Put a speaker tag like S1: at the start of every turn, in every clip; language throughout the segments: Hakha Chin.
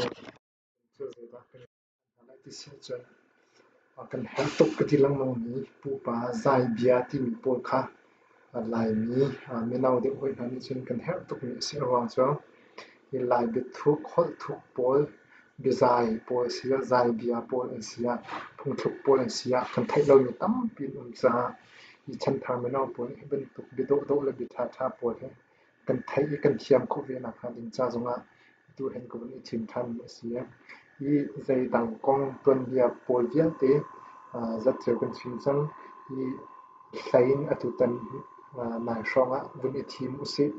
S1: Cu zeidah kan hna lai ti si ahcun kan herh tuk ka ti lengmangmi pupa zaibia timi pawl kha Laimi mino deuh hawi hna nih cun kan herh tukmi a si. A ruang cu hi Lai biathuk, holh thuk pawl, biazai pawl a si ah, zaibia pawl an si ah, phungthluk pawl an si ah kan theih lomi tampi an um caah hi chanthar mino pawl nih hi bantuk bia dawhdawh le bia ṭhaṭha pawl hi kan theih i kan thiam khawh ve nakhnga ding ca zongah atu hin ka vun i thim ṭhanmi a si. Hi zeidang kong tuanbia pawl vialte zatceo kan chim cang. Hi hlei in atutan nai hrawng ah vun i thim usih,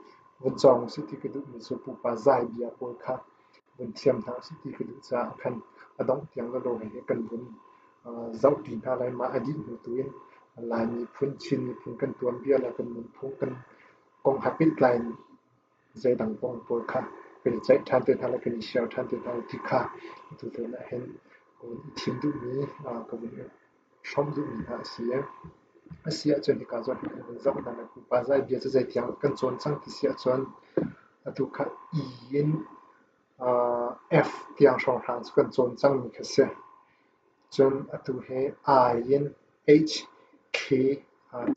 S1: vun cawng usih ti ka duhmi cu pupa zaibia pawl kha vun thiam hna usih ti ka duh caah khan a dongh tiang lawlaw hi kan vun zohṭi hna lai. Mah a dih hnu tu in Lai miphun, Chin miphun kan tuanbia le kan nunphung kan kong he pehtlai in zeidang kong pawl kha kan i ceih ṭhan te hna lai, kan i share ṭhan te hna lai ti kha atu ah hin ka vun i thim duhmi, ka vun i hrawmh duhmi hna a si. A si ahcun hika zawn hi kan vun zoh hna lai. Pupa zai bia cu zeitiang kan cawn cang ti si ahcun atu kha E in F tiang hrawnghrang cu kan cawn cangmi kha si. Cun atu hi I in H, K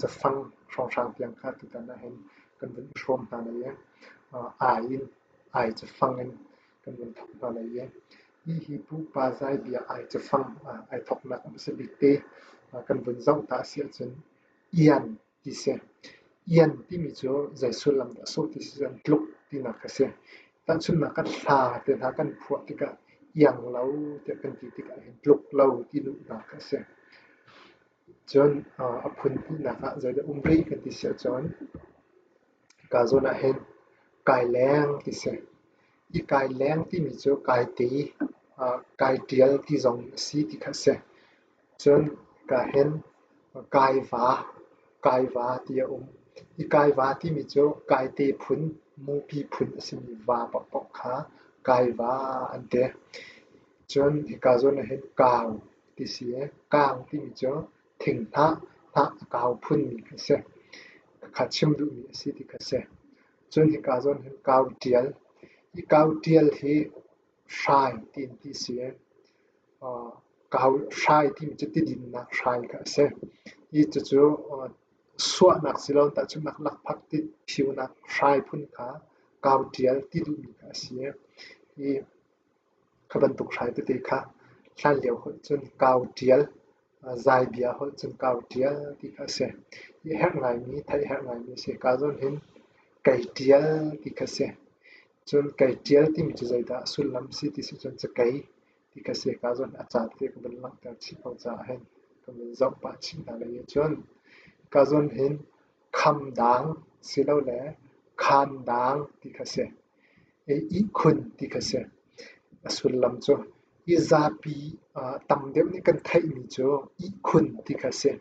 S1: cafang hrawnghrang tiang kha tutan ahhin kan vun i hrawm hna lai i I in I cafang in kan vun thawk hna lai i hihi pupa zaibia I cafang ai thawknak a hmasa bik te kan vun zoh ta a si ahcun ian ti si. Ian timi cu zei sullam dah a sawh ti si cun tluk tinak a si. Tahchunhnak ah hla te hna kan phuah tikah iang lo tiah kan ti tikah hin tluk lo ti duhnak a si. Cun a phun hnihnak ah zeidah um rih kan ti si ahcun hika zawn ah hin kai leng ti si. Hi kai leng timi cu kai ti, kai ṭial ti zong a si ti kha a si. Cun hika hin kaiva, kaiva ti a um. Hi kaiva timi cu kaite phun, mupi phun a simi va paohpaoh kha kaiva an ti. Cun hika zawn ah hin kau ti si i kang timi cu thinghnah, hnah a kau phunmi kha a si. Khakha chim duhmi a si ti kha a si. Cun hika zawn hin kau ṭial. Hi kau ṭial hi hrai tiin ti a si i Hrai timi cu tidinnak hrai kha a si. Hi cucu suahnak siloin tahchunhnak lakphak ti phionak hrai phun kha kau ṭial ti duhmi kha a si i kha bantuk hrai tete kha hlanlio holh cun kau ṭial, zaibia holh cun kau ṭial ti kha a si. Hi herh ngaimi, theih herh ngaimi a si. Ka zawn hin kei ṭial ti kha a si. Cun kei ṭial timi cu zeidah a sullam si ti si cun cakei ti ka si ka zawn a ca tete ka vun langhter chih ko caah hin ka vun zoh pah chih hna lai i cun ka zawn hin khamdang silole khandang ti kha si. Ihkhun ti kha si. A sullam cu i zapi tam deuh nih kan theihmi cu ihkhun ti kha si.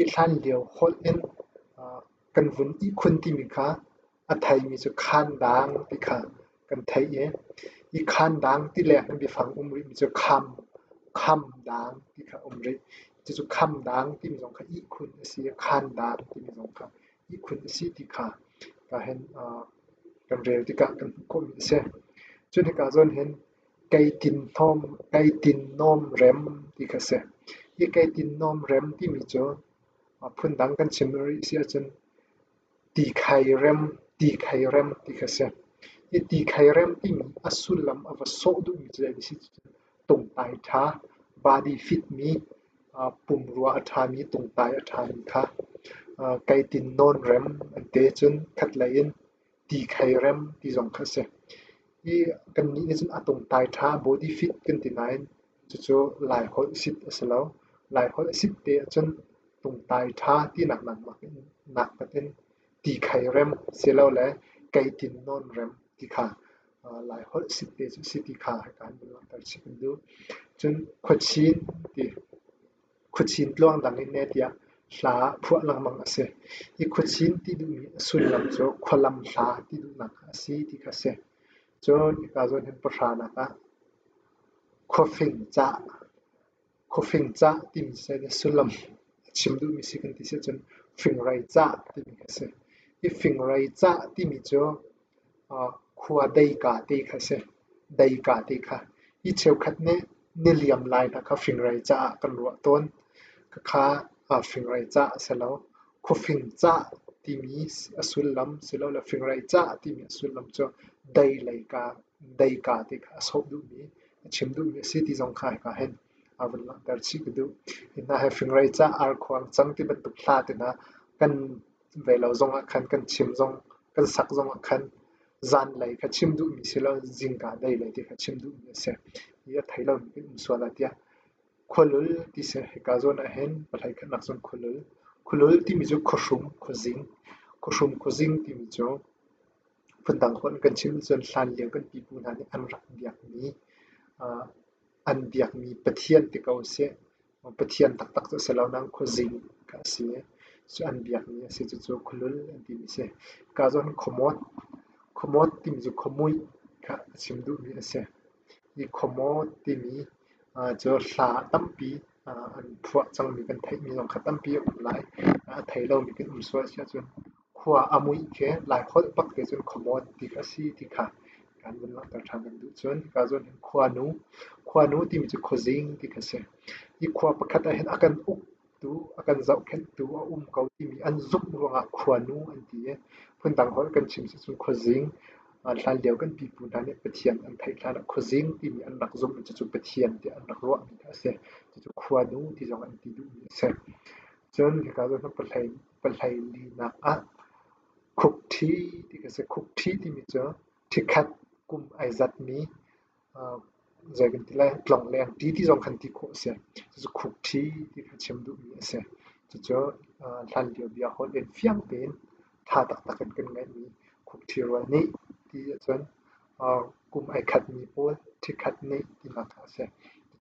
S1: I hlanlio holh in kan vun ihkhun timi kha A theimi cu khandang ti kha kan theih i hi khandang ti leng in biafang um rihmi cu kham, khamdang ti kha um rih. Cucu khamdang timi zong kha ihkhun a si i khandang timi zong kha ihkhun a si ti kha kahin kan rel tikah kan hmuh khawhmi a si. Cun hika zawn hin kei tin nawm rem ti kha a si. Hi kei tin nawm rem timi cu phundang kan chim rih si ahcun Ti khairem ti kha a si. Hi ti khairem timi a sullam a va sawh duhmi cu zei a si ti tungtai ṭha, body fit mi, pumrua a ṭhami, tungtai a ṭhami kha keitin nawnrem an ti. Cun khatlei in ti khairem ti zong kha a si. Hi kannih nih cun a tungtai ṭha, body fit kan ti nain cucu Laiholh sit a si lo. Laiholh a sit te ahcun tungtai ṭha tinak nakmat in ti khairem silole keitin nawnrem ti kha Laiholh sit te cu a si ti kha hika hin langhter chih kan duh. Cun khuachin ti khuachin tluang dang in ne tiah hla phuah lengmang a si. Hi khuachin ti duhmi a sullam cu khualam hla ti duhnak kha a si ti kha a si. Cun hika zawn hin pahranak ah khuafing cah Khuafing cah timi seh sullam a chim duhmi si kan ti si ahcun fingrei cah timi kha a si. Hi fingrei cah timi cu khua deika te kha a si. Deika te kha. Hi cheukhat nih niliam lai hna kha fingrei caah kan ruah tawn. Khakha fingrei cah a si lo. Khuafing cah timi a sullam silole fingrei cah timi a sullam cu dei lei ka dei ka ti kha a sawh duhmi, a chim duhmi a si ti zong kha hika hin a vun langhter chih ka duh. Hi hna hi fingrei cah arkhuang cang ti bantuk hla te hna kan ve lo zongah khan kan chim zong kan sak zongah khan zanlei kha chim duhmi si lo zingka dei lei ti kha chim duhmi a si. Hi a thei lomi kan um sual ah tiah khualul ti si hika zawn ah hin pahlei khatnak cun khualul. Khualul timi cu khuahrum khuazing. Khuahrum khuazing timi cu phundang holh in kan chim cun hlanlio kan pipu hna nih an rak biakmi an biakmi Pathian ti ko usih. Pathian taktak cu a si lo nain khuazing kha a si i cu an biakmi a si. Cucu khualul an timi a si. Hika zawn khuamawt. Khuamawt timi cu khuamuih kha a chim duhmi a si. Hi khuamawt timi cu hla tampi an phuah cangmi kan theihmi zong kha tampi a um lai. A thei lomi kan um sual si ahcun khua a muih khi Laiholh bak te cun khuamawt ti kha a si ti kha kan vun langhter ṭhan kan duh. Cun hika zawn hin khuanu, khuanu timi cu khuazing ti kha a si. Hi khua pakhat ah hin a kan uktu, a kan zohkhenhtu a um ko timi an zumh ruangah khuanu an ti i phundang holh kan chim si cun khuazing, hlanlio kan pipu hna nih Pathian an theih hlan ah khuazing timi an rak zumh i cucu Pathian tiah an rak ruahmi kha a si. Cucu khuanu ti zong an ti duhmi a si. Cun hika zawn hin pahlei, pahlei linak ah khukṭhi ti kha a si. Khukṭhi timi cu ṭhikhat kum ai zatmi zei kan ti lai tlongleng ṭi ti zong khan ti khawh a si. Cucu khukṭhi ti kha chim duhmi a si. Cucu hlanlio bia holh in fiang tein ṭha taktak in kan ngeihmi khukṭhi rual nih ti ahcun kum ai khatmi pawl ṭhikhat nih tinak kha a si.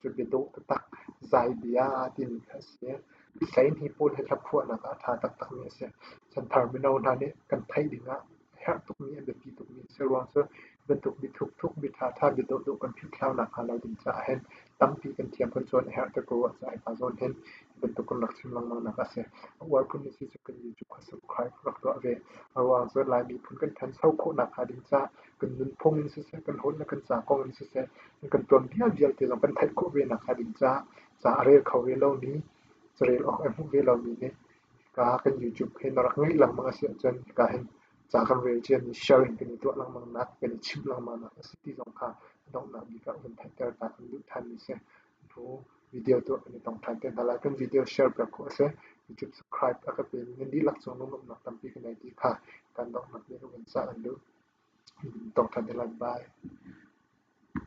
S1: Cucu biadawh taktak zai bia timi kha a si. Hleihnih pawl hi hlaphuahnak ah a ṭha taktakmi a si. Chanthar mino hna nih kan theih dingah a herh tukmi, a biapi tukmi a si ruang cu bantuk biathukthuk, biaṭhaṭha, biadawhdawh kan philhthlau nakhnga lo ding caah hin tampi kan thiam kan cawn a herh ti ko ruah caah hika zawn hin bantuk kan rak chim lengmang nak a si. A uar phun na si cu kan YouTube kha subscribe rak tuah ve. A ruang cu Lai miphun kan ṭhancho khawh nakhnga ding caah kan nunphung in siseh, kan holh le kan ca kong in siseh, kan tuanbia vialte zong kan theih khawh ve nakhnga ding caah ca a rel kho ve lomi, carel awk a hmuh ve lomi nih hika kan YouTube hi na rak ngeih lengmang a si ahcun hika hin ca kan rel ciami sharing kan i tuah lengmang nak, kan i chimh lengmang nak a si ti zong kha a donghnak bik ah vun theihter ta kan duh ṭhanmi si. Tu video tuah kan i tong ṭhan te hna lai. Kan video share piak khawh a si. YouTube subscribe a ka pemi nan dihlak cung lunglawmhnak tampi ka nei ti kha kan donghnak bik ah vun cah kan duh. Tong ṭhan te lai. Bye.